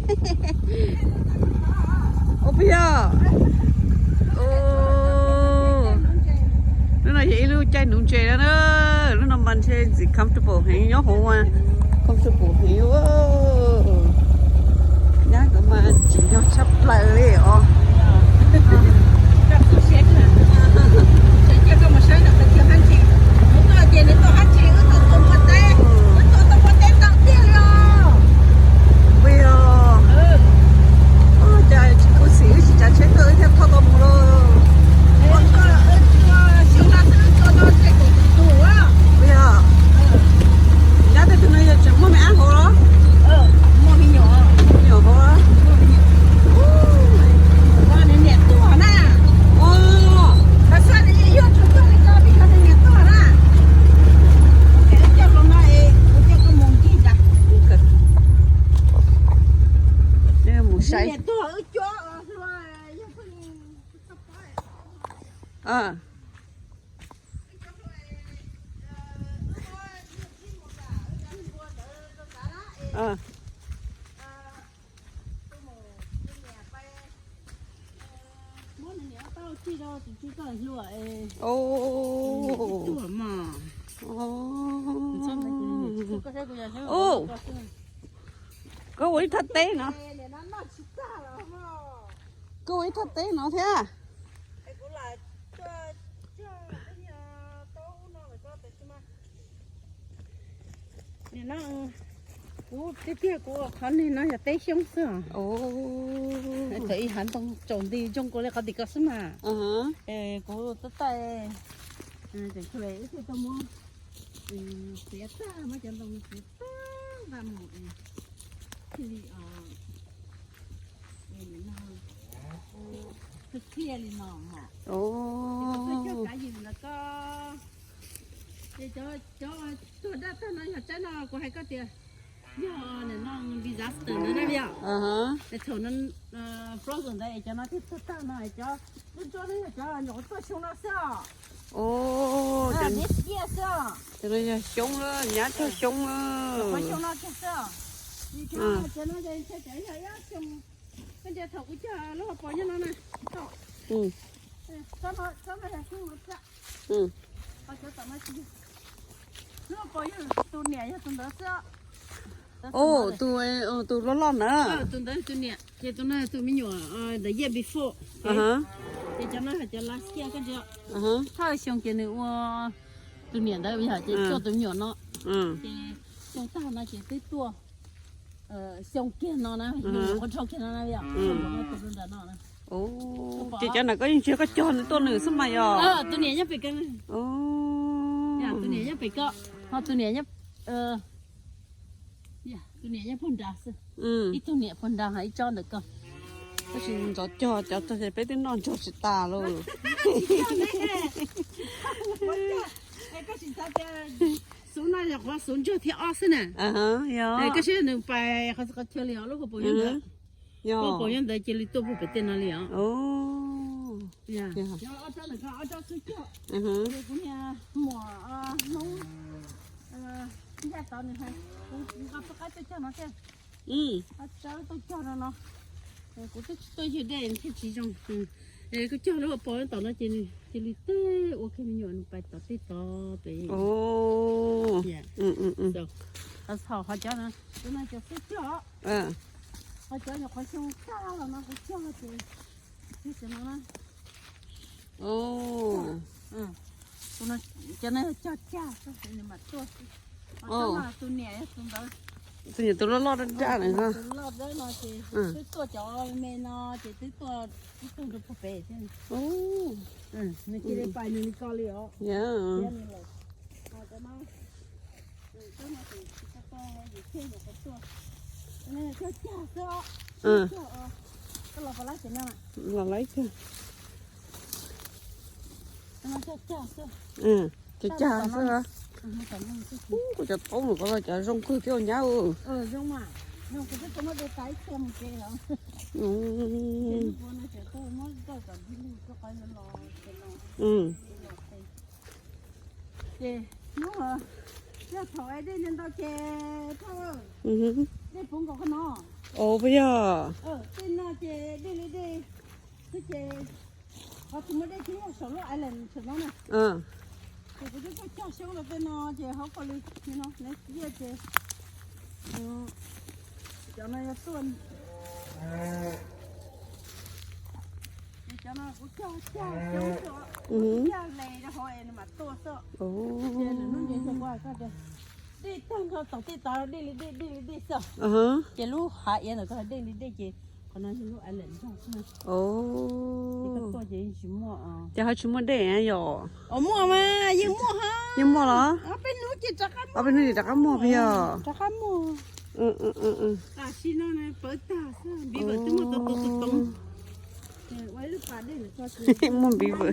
Ua puas yog? Lub no yog ib lub caij nuv ntses na. Lub no mas ntshe ntxim comfortable heev nyob hauv, comfortable heev. Nyab nkawd mas tsim nyog tshaj plaws li os. Puas yog? Ua cas tsis khuv xim wb tsis tsav tsheb tuaj wb thiaj thauj tau mus lauj? Puas yog? Nyab tej tug no yog tseem muaj me ab hauv los? Me nyuam hauv. Mus saib. Koj ua ib thaj teb no. Koj ua ib thaj teb no thiab. Kuv tiag tiag kuv ua qhov niag no yog teb xyoob xwb. Thaum ib hav ntoo tsaus nti zoo kua li qhov tim ko xwb mas. Kuv tab tais ib tug tau muab xiav tag, muab cov ntoo xiav tag nqa mus thiaj li thiaj li no mos. Cov kav yws ntawd ko, cov tuag daj tag no yog tsaib no kuv hais koj tias yog nim no disaster ntawd na yom. Thaum no frozen ntawd es cov no thiaj tuag tag no, cov ntsuab ntsuab no yog cov nyuam qhuav tuaj xyoo no xwb os. Xyoo no yog xyoob, nyab cog xyoob. Xyoo no kiag xwb os. Cov no ntshe cov yog ib xyoo, koj ntsia thaum kuv cog lub hauv paus nyob no na. Lub hauv paus yog tus niam yog tus ntawd xwb. Tus loj loj na. Tus ntawd tus niam ces tus no tus me nyuam the year before. Ces cov no yog cov last year koj ntsia. Thawj xyoo ces nws ua tus niam ntawd yog ces tuaj tus me nyuam no. Ces xyoo tag no ces twb tuaj xyoo kiag no na, xyoo nyuam qhuav dhau kiag no na yom. Ces cov ntawd koj yeej tsis yog koj cog nws tuaj nws xwb mas yog. Tus niam nyob pem ko, tus niam nyob pem ko, ho tus niam nyob, tus niam nyob puag nrad xwb. Ib tug niam puag nrad ho ib tsob ntawm ko. Tab sis ntxov cog cov tag ces peb twb noj ntsog tsis tas lauj. Koj tsis xav tias xuv no yog qhov xuv ntsuag thiab ob xwb na. Koj saib nws pais qhov chaw li os, lub hauv paus nyob ntawd. Lub hauv paus nyob ntawd cia li tuaj puag pem tej no li os. Ob tsob ntawm ko ob tsob xwb cog. Kuv niag muam Hmoob ncaj tod nws hais kuv nqa peb qab tuaj cog no thiab. Ob tsob tuaj cog no no. Kuv twb tsis tuaj ywg dej thiaj tsis zoo. Koj cog lub hauv paus tom no ces nws cia li teb ua kiag me nyuam nws pais tom tej tod pem. Ho cov no, cov no cov xub cog, ho cov nyuam qhuav xyoo tag los no kuv cog ces, cov no na. Cov no cog cag xwb, nws mam tuaj xwb. Ho cov no tus niam yog tus ntawd. Tus niam tus loj loj dab dab no, tus loj dawb no ces twb tuaj cov me no ces twb tuaj ib tug rau puag pem thiab. Nws cia li pais nws li ko li os. Cov no, cov no ces tsis tau tau yus thiaj yuav qhov tuaj. Cog cag xwb os. Koj los pom lab ces no, los lab cag. Cog cag xwb. Cog cag xwb. Kuv cov taub no ko cov zoo kawg thiab nyab. Zoo mas, zoo kuv twb tau muab de tas ib txhia mus tsev os. Ces hnub yog thaum dej ntau ntau ces thauj, dej puv nkaus qhov no. Ov, puas yog? Tej no ces dej li dej xwb ces, ho tsis muaj dej thiab, yog saum lub island saum no na. Ces kuv twb tuaj cog xyoob rau tej no ces hauv paus li no, lawv txiv ces cov no yog tuaj, cov no kuv cog cog xyoob, cog les rau hauv es nws mam tuaj xwb. Ces lwm hnub ntshe kuv hais koj tias dej tag nrho tom tej tod dej li dej, dej li dej xwb. Ces lub hav iav ntawm koj dej li dej ces qhov no yog lub island ntog xwb. Ces koj tuaj ces yeej tsis muaj. Ces ho tsis muaj dej yom? Muaj mas, yeej muaj ha. Yeej muaj los? Ob peb hnub ces rov qab muaj, puas yog? Rov qab muaj. Tam sim no pawv tag xwb, beaver twb muaj tau tau tau tau. Ua ib lub pas dej ntawm no, muaj beaver.